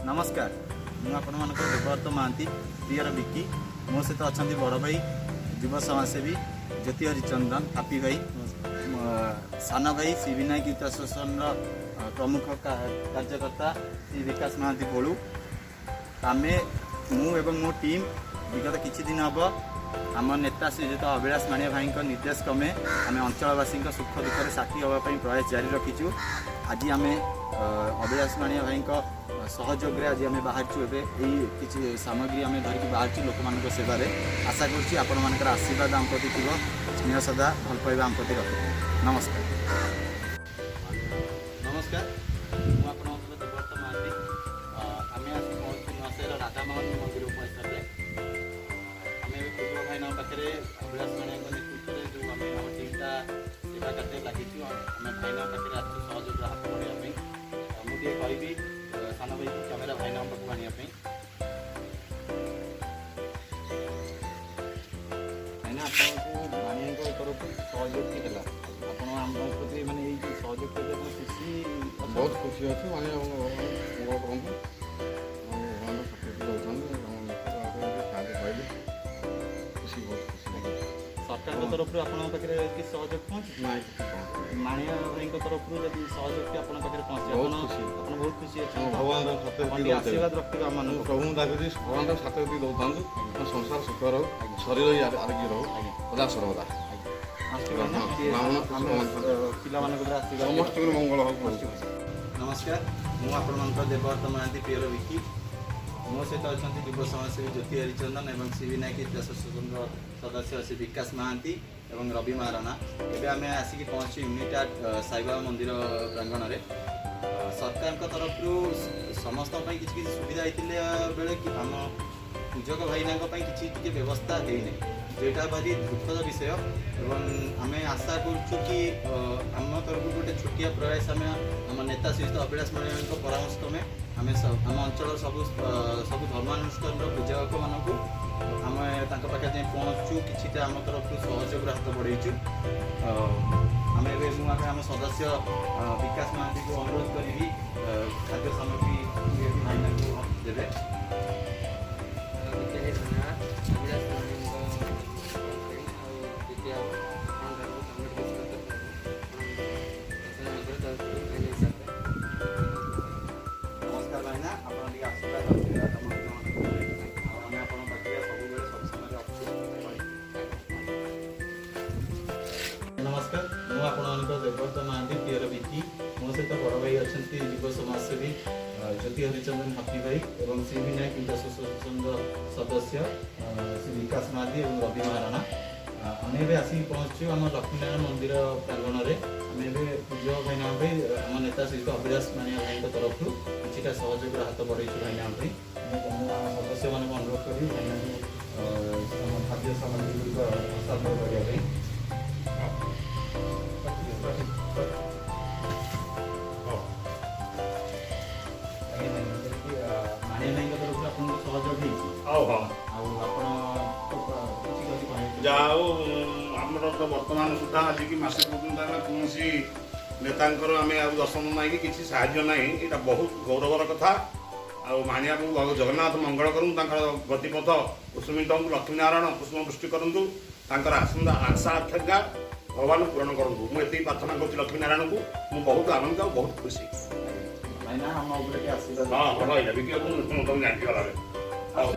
ନମସ୍କାର, ମୁଁ ଆପଣମାନଙ୍କର ଦେବବ୍ରତ ମହାନ୍ତି, ପ୍ରିୟର ବିକି। ମୋ ସହିତ ଅଛନ୍ତି ବଡ଼ ଭାଇ, ଯୁବ ସମାଜସେବୀ ଜ୍ୟୋତି ହରିଚନ୍ଦନ ହାପି ଭାଇ, ସାନ ଭାଇ ଶ୍ରୀ ବିନାୟକ ୟୁଥ୍ ଆସୋସିଏସନର ପ୍ରମୁଖ କାର୍ଯ୍ୟକର୍ତ୍ତା ଶ୍ରୀ ବିକାଶ ମହାନ୍ତି ଭୋଳୁ। ଆମେ, ମୁଁ ଏବଂ ମୋ ଟିମ୍ ବିଗତ କିଛି ଦିନ ହେବ ଆମ ନେତା ଶ୍ରୀଯୁକ୍ତ ଅଭିଳାଷ ମାଣିଆ ଭାଇଙ୍କ ନିର୍ଦ୍ଦେଶ କ୍ରମେ ଆମେ ଅଞ୍ଚଳବାସୀଙ୍କ ସୁଖ ଦୁଃଖରେ ସାଥୀ ହେବା ପାଇଁ ପ୍ରୟାସ ଜାରି ରଖିଛୁ। ଆଜି ଆମେ ଅଭିଳାଷ ମାଣିଆ ଭାଇଙ୍କ ସହଯୋଗରେ ଆଜି ଆମେ ବାହାରିଛୁ। ଏବେ ଏଇ କିଛି ସାମଗ୍ରୀ ଆମେ ଧରିକି ବାହାରିଛୁ ଲୋକମାନଙ୍କ ସେବାରେ। ଆଶା କରୁଛି ଆପଣମାନଙ୍କର ଆଶୀର୍ବାଦ ଆମ ପ୍ରତି ଥିବ, ସ୍ନେହ ସଦା ଭଲ ପାଇବା ଆମ ପ୍ରତି ରଖିବ। ନମସ୍କାର। ନମସ୍କାର, ମୁଁ ଆପଣଙ୍କର ଦେବବ୍ରତ ମହାନ୍ତି। ଆମେ ଆସି ପହଞ୍ଚୁ ନୂଆସାହିର ରାଧାମୋହନ ମନ୍ଦିର ପରିସରରେ। ଆମେ ଏବେ ପୂର୍ବ ଭାଇନାଙ୍କ ପାଖରେ ଅଭିଳାଷ ମାଣିଆଙ୍କ ନେତୃତ୍ୱରେ ଯେଉଁ ଆମେ ଆମ ଟିମ୍ଟା ସେବା କାର୍ଯ୍ୟରେ ଲାଗିଛୁ, ଆମେ ଭାଇନାଙ୍କ ପାଖରେ ଆସିଛୁ ସହଯୋଗର ହାତ ବଢ଼ାଇବା ପାଇଁ। ମୁଁ ଟିକେ କହିବି ସାନ ଭାଇକୁ କ୍ୟାମେରା ଭାଇନାଙ୍କ ପାଖକୁ ଆଣିବା ପାଇଁ। ଭାଇନା, ଆପଣଙ୍କୁ ମାଣିଆଙ୍କ ତରଫରୁ ସହଯୋଗ ହେଲା, ଆପଣ ଆମ ପ୍ରତି ମାନେ ଏଇ ଯେଉଁ ସହଯୋଗ ପ୍ରତି ଆପଣ ଖୁସି ଅଛନ୍ତି? ବହୁତ ଖୁସି ଅଛୁ। ମାନେ ମଙ୍ଗଳ କରନ୍ତୁ ଆଉ ଭଗବାନ ସତର୍କ ଦେଉଥାନ୍ତୁ। ଆମ ସାହାଯ୍ୟ ପାଇଲେ ଖୁସି, ବହୁତ ଖୁସି ଲାଗେ। ସରକାରଙ୍କ ତରଫରୁ ଆପଣଙ୍କ ପାଖରେ କିଛି ସହଯୋଗ ପହଞ୍ଚିଛି? ନାଇଁ, କିଛି ପହଞ୍ଚୁନି। ମାଣିଆ ଭାଇଙ୍କ ତରଫରୁ ଯଦି ସହଯୋଗଟି ଆପଣଙ୍କ ପାଖରେ ପହଞ୍ଚି ବହୁତ ଆପଣ ଖୁସି। ଆପଣ ବହୁତ ଖୁସି ଅଛନ୍ତି ହଁ, ତ? ଭଗବାନ ତାଙ୍କୁ ସତ୍ୟ ଆପଣ ଟିକେ ଦେଉଥିବେ। ଆଶୀର୍ବାଦ ରଖିଥିବେ ମୁଁ ଆମମାନଙ୍କୁ। ପ୍ରଭୁଙ୍କୁ ଡାକୁଛି, ଭଗବାନ ତାଙ୍କୁ ସତ୍ୟ ଦେଉଥାନ୍ତୁ। ଆମ ସଂସାର ସୁଖ ରହୁ, ଶରୀର ବି ଆରୋଗ୍ୟ ରହୁ ସଦା ସର୍ବଦା। ଆସୁଛି ଭାଇନା, ହଁ, ଟିକେ ବ୍ରାହ୍ମଣ ଆମେ ଖୁସି। ପିଲାମାନଙ୍କ ଉପରେ ଆଶୀର୍ବାଦ। ସମସ୍ତଙ୍କର ମଙ୍ଗଳ ହଉ। ନମସ୍କାର, ମୁଁ ଆପଣମାନଙ୍କର ଦେବବ୍ରତ ମହାନ୍ତି, ପ୍ରିୟର ବିକି। ମୋ ସହିତ ଅଛନ୍ତି ଯୁବ ସମାଜସେବୀ ଜ୍ୟୋତି ହରିଚନ୍ଦନ ଏବଂ ଶ୍ରୀ ବିନାୟକ ୟୁଥ୍ ଆସୋସିଏସନର ସଦସ୍ୟ ଶ୍ରୀ ବିକାଶ ମହାନ୍ତି ଏବଂ ରବି ମହାରଣା। ଏବେ ଆମେ ଆସିକି ପହଞ୍ଚି ୟୁନିଟ୍ 8 ସାଇବାବା ମନ୍ଦିର ପ୍ରାଙ୍ଗଣରେ। ସରକାରଙ୍କ ତରଫରୁ ସମସ୍ତଙ୍କ ପାଇଁ କିଛି କିଛି ସୁବିଧା ହେଇଥିଲା ବେଳେ କି ଆମ ପୂଜକ ଭାଇନାଙ୍କ ପାଇଁ କିଛି ଟିକେ ବ୍ୟବସ୍ଥା ହେଇନାହିଁ, ଯେଉଁଟା ଭାରି ଦୁଃଖଦ ବିଷୟ। ଏବଂ ଆମେ ଆଶା କରୁଛୁ କି ଆମ ତରଫରୁ ଗୋଟେ ଛୋଟିଆ ପ୍ରୟାସ, ଆମେ ଆମ ନେତା ଶ୍ରୀଯୁକ୍ତ ଅଭିଳାଷ ମାଣିଆଙ୍କ ପରାମର୍ଶ କ୍ରମେ ଆମେ ଆମ ଅଞ୍ଚଳର ସବୁ ଧର୍ମାନୁଷ୍ଠାନର ପୂଜକମାନଙ୍କୁ ଆମେ ତାଙ୍କ ପାଖରେ ଯାଇ ପହଞ୍ଚୁଛୁ, କିଛିଟା ଆମ ତରଫରୁ ସହଯୋଗର ହାତ ବଢ଼େଇଛୁ। ଆମେ ଏବେ ମୁଁ ଆମେ ଆମ ସଦସ୍ୟ ବିକାଶ ମହାନ୍ତିଙ୍କୁ ଅନୁରୋଧ କରିବି, ଖାଦ୍ୟ ସାମଗ୍ରୀ ଭାଇନାଙ୍କୁ ଦେବେ। ବିକେ ଭାଇ, ଧନ୍ୟବାଦ। ଅଭିଳାଷ ଭାଇଙ୍କ ଆଉ ବିକେ ବାବୁ, ଆପଣଙ୍କ ତରଫରୁ ଆମେ ଟିକେ ସେବା କରିପାରିବୁ ଆପଣ ତରଫରୁ ଭାଇନା ହିସାବରେ। ନମସ୍କାର ଭାଇନା, ଆପଣ ଟିକେ ଆଶୀର୍ବାଦ ରଖିବେ ଆମ ପିଲାମାନଙ୍କ ଉପରେ। ଆଉ ଆମେ ଆପଣଙ୍କ ପାଖରେ ସବୁବେଳେ ସବୁ ସମୟରେ ଅଛୁ। ନମସ୍କାର, ମୁଁ ଆପଣମାନଙ୍କ ଦେବବ୍ରତ ମହାନ୍ତି, ପ୍ରିୟର ବିକି। ମୋ ସହିତ ବଡ଼ ଭାଇ ଅଛନ୍ତି ଯୁବ ସମାଜସେବୀ ଜ୍ୟୋତି ହରିଚନ୍ଦନ ହାପି ଭାଇ ଏବଂ ଶ୍ରୀ ବିନାୟକ ୟୁଥ୍ ଆସୋସିଏସନର ସଦସ୍ୟ ଶ୍ରୀ ବିକାଶ ମହାନ୍ତି ଏବଂ ରବି ମହାରଣା। ଆମେ ଏବେ ଆସିକି ପହଞ୍ଚିଛୁ ଆମ ଲକ୍ଷ୍ମୀନାରାୟଣ ମନ୍ଦିର ପ୍ରାଙ୍ଗଣରେ। ଆମେ ଏବେ ପୂଜକ ଭାଇନାଙ୍କ ପାଇଁ ଆମ ନେତା ଶ୍ରୀଯୁକ୍ତ ଅଭିଳାଷ ମାଣିଆ ଭାଇଙ୍କ ତରଫରୁ କିଛିଟା ସହଯୋଗର ହାତ ବଢ଼େଇଛୁ ଭାଇନାଙ୍କ ପାଇଁ। ମୁଁ ଆମ ସଦସ୍ୟମାନଙ୍କୁ ଅନୁରୋଧ କରିବି ଭାଇନାଙ୍କୁ ଆମ ଖାଦ୍ୟ ସାମଗ୍ରୀ ଗୁଡ଼ିକ ହସ୍ତାନ୍ତର କରିବା ପାଇଁ। ଆଜ୍ଞା ଭାଇ, ଯେମିତି ମାଣିଆ ଭାଇଙ୍କ ତରଫରୁ ଆପଣଙ୍କୁ ସହଯୋଗ ହେଇଛି ହଉ ହଁ। ଆଉ ଆପଣ କିଛି ଯଦି କହିବେ। ଯାହା ହଉ, ଆମର ତ ବର୍ତ୍ତମାନ ସୁଦ୍ଧା ଆଜିକି ମାସେ ପର୍ଯ୍ୟନ୍ତ ଆମେ କୌଣସି ନେତାଙ୍କର ଆମେ ଆଉ ଦର୍ଶନ ନାହିଁ କି କିଛି ସାହାଯ୍ୟ ନାହିଁ। ଏଇଟା ବହୁତ ଗୌରବର କଥା। ଆଉ ମାଣିଆକୁ ଜଗନ୍ନାଥ ମଙ୍ଗଳ କରନ୍ତୁ, ତାଙ୍କର ଗତିପଥ କୁସୁମିତ, ଲକ୍ଷ୍ମୀନାରାୟଣ କୁସୁମ ବୃଷ୍ଟି କରନ୍ତୁ, ତାଙ୍କର ଆସନ୍ତା ଆଶା ଆକାଂକ୍ଷା ଭଗବାନ ପୂରଣ କରନ୍ତୁ। ମୁଁ ଏତିକି ପ୍ରାର୍ଥନା କରୁଛି ଲକ୍ଷ୍ମୀନାରାୟଣକୁ। ମୁଁ ବହୁତ ଆନନ୍ଦିତ ଆଉ ବହୁତ ଖୁସି। ଭାଇନା, ଆମ ଉପରେ ଟିକେ ଆଶୀର୍ବାଦ। ହଁ, ରହିଲା ବିକି। ମୁଁ ତମେ ଜାଣିଛି ଗଲାବେଳେ। ହଉ।